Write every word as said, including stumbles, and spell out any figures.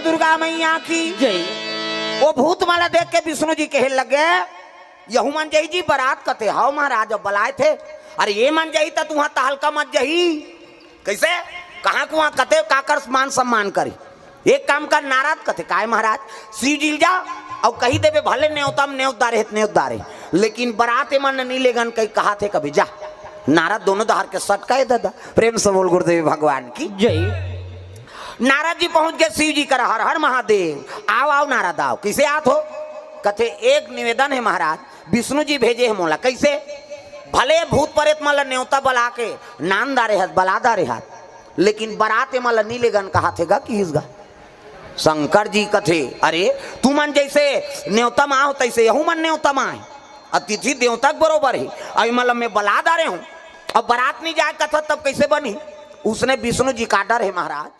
दुर्गा मैया की। जय। वो भूत मन ला देख के विष्णु जी कहे लगे, "यहू मन जाही जी बरात?" कथे, "हव महाराज, अब बलाए थे।" "अरे ये मन जाही त तुहा तहलका मच जाही।" "कइसे? कहाँ कुहाँ?" कथे, "काकर मान सम्मान करी? एक काम कर नारद।" कथे, "काय महाराज?" "शिव जी ल जा अउ कही देबे भले नेवता म नेवत डारे हे त नेवत डारे, लेकिन बरात ए मन नी लेगन कही कहाथे कभी, जा।" नारद दोनों डहर के सटकाए ददा। प्रेम से बोल गुरुदेव भगवान की। जय। नारद जी पहुंच गे शिव जी करा, "हर हर महादेव।" "आव आव नारद आव।" "कइसे आत हो?" कथे, "एक निवेदन हे महाराज, विष्णु जी भेजे हे मोला।" "कइसे?" "भले भूत परेत मन ला नेवता बला के नान डारे हत, बला डारे हत, लेकिन बरात ए मन ला नी लेगन कहाथे गा किहिस गा।" शंकर जी कथे, "अरे तुमन जइसे नेवता म आव तइसे यहू मन नेवता म आए, अतिथि देवता के बरोबर हे। अउ ए मन ला मैं बला डारे हंव, अब बरात नी जाय कथस तब कइसे बनही?" उसने विष्णु जी का डर हे महाराज,